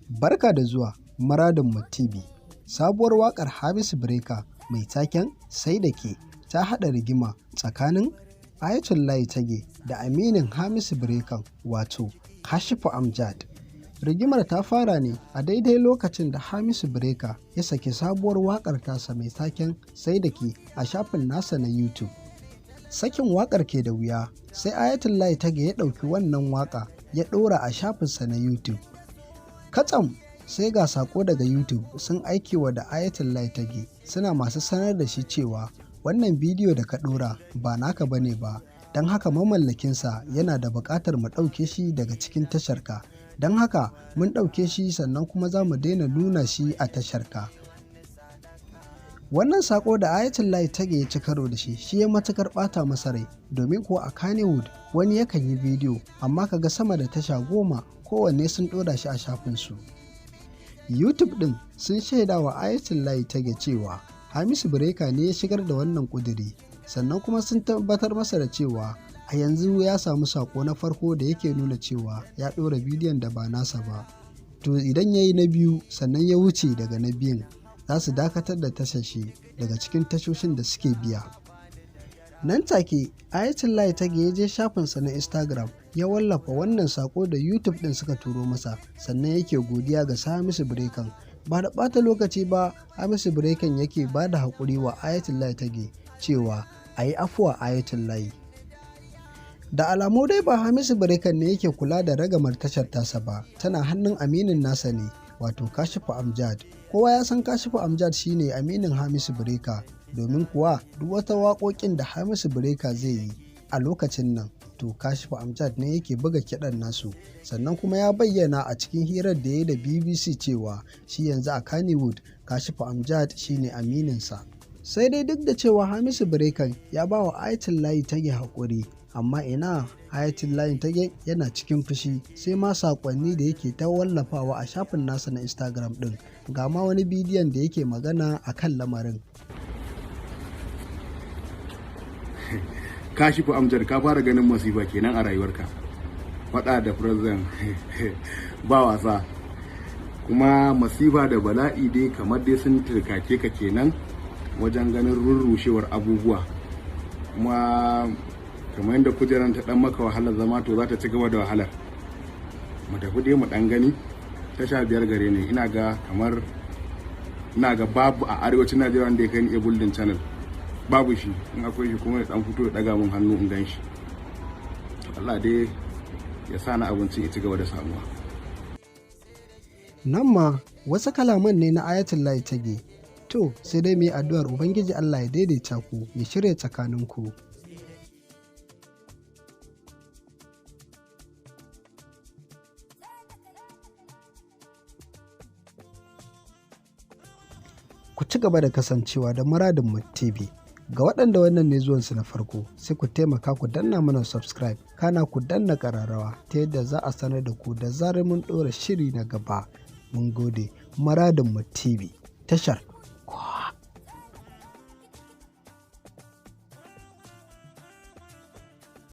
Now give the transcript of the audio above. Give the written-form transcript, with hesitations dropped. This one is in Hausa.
Barka da zuwa Muradinmu TV. Sabuwar waƙar Hamisu Breaker mai taken "Sai da Ke" ta haɗa rigima tsakanin Ayatullahi Tage da aminin Hamisu Breaker, wato Kashifu Amjad. Rigimar ta fara ne a daidai lokacin da Hamisu Breaker ya saki sabuwar waƙar tasa mai taken "Sai da Ke" a shafin nasa na YouTube. Sakin waƙar ke da wuya, sai Ayatullahi Tage ya ɗauki wannan waƙa ya ɗora a shafinsa na YouTube. Katsam sai ga saƙo daga YouTube sun aike wa da Ayatullahi Tage, suna masu sanar da shi cewa wannan bidiyo da ka ɗora ba naka ba ne ba, don haka mamallakinsa yana da buƙatar mu ɗauke shi daga cikin tasharka. Don haka mun ɗauke shi, sannan kuma za mu daina nuna shi a tasharka. Wannan saƙo da Ayatullahi Tage ya ci karo da shi, shi ya matuƙar ɓata masa rai, domin kuwa a Kannywood wani yakan yi bidiyo amma kaga sama da tasha 10 kowanne sun ɗora shi a shafinsu. YouTube ɗin sun shaida wa Ayatullahi Tage cewa Hamisu Breaker ne ya shigar da wannan ƙuduri, sannan kuma sun tabbatar masa da cewa a yanzu ya samu saƙo na farko da yake nuna cewa ya ɗora bidiyon da ba nasa ba. To idan ya yi na biyu, sannan ya wuce daga na biyun, za su dakatar da tashar shi daga cikin tashoshin da suke biya. Nan take Ayatullahi Tage ya je shafinsa na Instagram ya wallafa wannan saƙo da YouTube ɗin suka turo masa, sannan yake godiya ga Hamisu Breaker. Ba da ɓata lokaci ba Hamisu Breaker yake ba da haƙuri wa Ayatullahi Tage cewa a yi afuwa Ayatullahi. Da alamu dai ba Hamisu Breaker ne yake kula da ragamar tashar tasa ba, tana hannun aminin nasa ne, wato Kashifu Amjad. Kowa ya san Kashifu Amjad shine aminin Hamisu Breaker, domin kuwa duk wata waƙoƙin da Hamisu Breaker zai yi a lokacin nan, to Kashifu Amjad ne yake buga kiɗan nasu. Sannan kuma ya bayyana a cikin hirar da ya yi da BBC cewa shi yanzu a Kannywood Kashifu Amjad shine amininsa. Sai dai duk da cewa Hamisu Breaker ya ba wa Ayatullahi Tage haƙuri, amma ina, Ayatullahi Tage yana cikin fushi, sai ma saƙonni da yake ta wallafawa a shafin nasa na Instagram ɗin. Ga ma wani bidiyon da yake magana a kan lamarin. Kashifu Amjad, ka fara ganin masifa kenan a rayuwarka. Faɗa da president ba wasa. Kuma masifa da bala'i dai kamar dai sun turkake ka kenan wajen ganin rurrushewar abubuwa. Kuma kamar yadda kujerar ta dan maka wahalar zama, to za ta ci gaba da wahalar. Mu tafi dai mu dan gani. Tasha 5 gare ne, ina ga kamar ina ga babu a arewacin Najeriya wanda ya kai ni building channel. Babu shi, in akwai shi kuma ya dan fito ya daga mun hannu in gan shi. Allah dai ya sa na abincin ya ci gaba da samuwa. Nan ma wasu kalaman ne na Ayatullahi Tage. To sai dai mu yi addu'ar Ubangiji Allah ya daidaita ku, ya shirya tsakaninku. Ku ci gaba da kasancewa da Muradinmu TV. Ga waɗanda wannan ne zuwansu na farko, sai ku taimaka ku danna mana subscribe, kana ku danna ƙararrawa ta yadda za a sanar da ku da zarar mun ɗora shiri na gaba. Mun gode. Muradinmu TV, tashar